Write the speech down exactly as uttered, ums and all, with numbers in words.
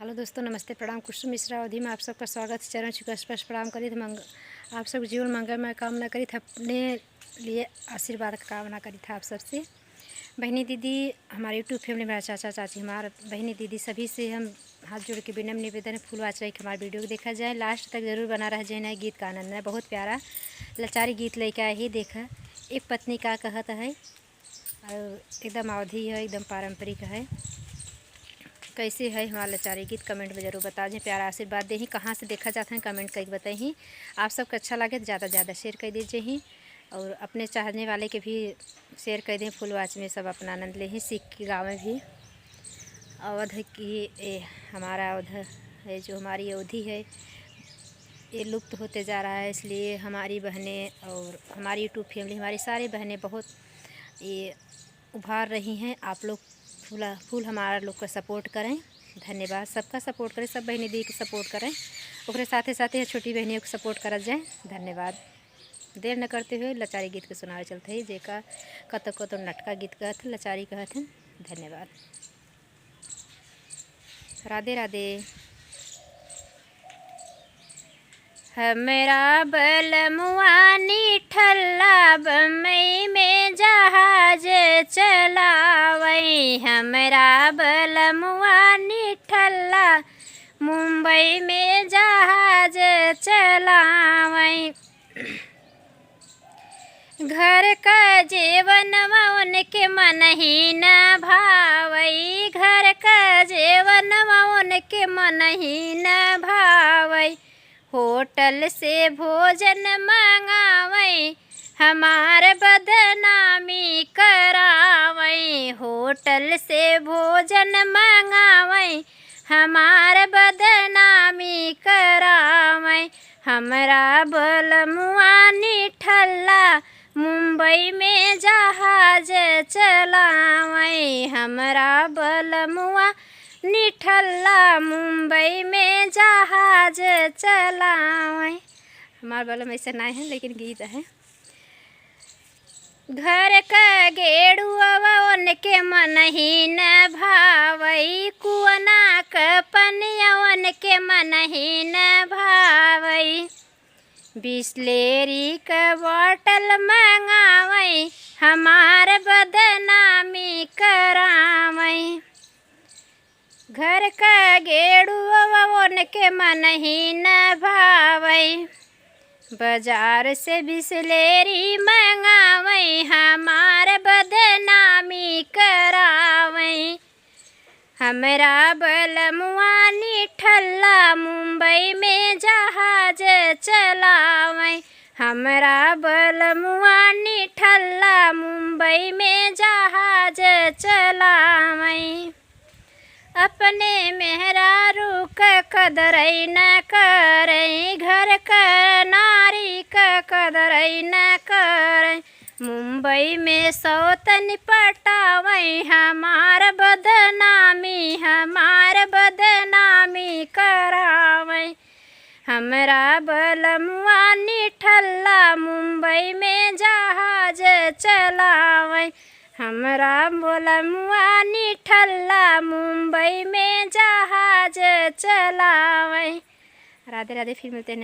हेलो दोस्तों, नमस्ते, प्रणाम। कुसुम मिश्रा अवधी में आप सबका स्वागत है। चरण छुके स्पर्श प्रणाम करित मंग-, आप सब जीवन मंगलमय कामना करित, अपने लिए आशीर्वाद का कामना करित है आप सबसे। बहनी दीदी, हमारे YouTube family, हमारे चाचा चाची, हमारे बहनी दीदी, सभी से हम हाथ जोड़ के विनम्र निवेदन है, फूल वाच रही हमारे video को देखा जाए, last तक जरूर बना रह जाए नए गीत का आनंद में। बहुत प्यारा लचारी गीत लेके आए ही। देखा, एक पत्नी का कहत है, और एकदम अवधी है, एकदम पारंपरिक है। कैसे है हमारा लचारी गीत, comment में जरूर बता दें। प्यारा आशीर्वाद दे ही, कहाँ से देखा जाता है, comment करके बताई ही। आप सबके अच्छा लगे तो ज़्यादा से ज़्यादा share कर दीजिए ही, और अपने चाहने वाले के भी share कर दें। फूल वाच में सब अपना आनंद ले ही, सीख के गावे भी। अवध की, ए, हमारा अवध है, जो हमारी अवधी है, ये लुप्त होते जा रहा है, इसलिए हमारी बहनें और हमारी YouTube family, हमारी सारी बहनें बहुत ये उभार रही हैं। आप लोग फूला, फूल हमारा लोग का support करें। धन्यवाद, सबका support करें, सब बहनी दीदी के support करें, ओकरे साथे साथे छोटी बहनियों को support करत जाए। धन्यवाद। देर न करते हुए लचारी गीत के सुनावे चलते हैं, जेका कतो कतो नटका गीत कहत हैं, लचारी कहत हैं। धन्यवाद। राधे राधे। हमरा बलमुआ निठल्ला बम्बई में जहाज चलावई, हमरा बलमुआ निठल्ला मुंबई में जहाज चलावई। घर का जेवनवा उनके मन ही न भावई, घर का जेवनवा उनके मन ही न भावई। होटल से भोजन मंगावई, हमार बदनामी करावई। होटल से भोजन मंगावई, हमार बदनामी करावई। हमरा बलमुआ निठल्ला मुंबई में जहाज चलावई, हमरा बलमुआ निठल्ला मुंबई में जहाज चलावई। हमार बलम ऐसे नाय है, लेकिन गीत है। घर का गेड़ुआ उनके मन ही न भावई, कुअना का पनिया उनके मन ही न भावई। बिसलेरी का बॉटल मंगावई, हमार बदनामी करावई। घर का गेड़ुआ उनके मन ही न भावई। बाजार से बिसलेरी मंगावई, हमार बदनामी करावई। हमरा बलमुआ निठल्ला मुंबई में जहाज चलावई, हमरा बलमुआ निठल्ला मुंबई में जहाज चलावई। अपने मेहरारू क कदरई न करई, घर क नारी क कदरई न करई। मुंबई में सौतन पटावई, हमार बदनामी, हमार बदनामी करावई। हमरा बलमुआ निठल्ला मुंबई में जहाज चलावई, हमरा बलमुआ निठल्ला मुंबई में जहाज चलावई। राधे राधे, फिर मिलते हैं।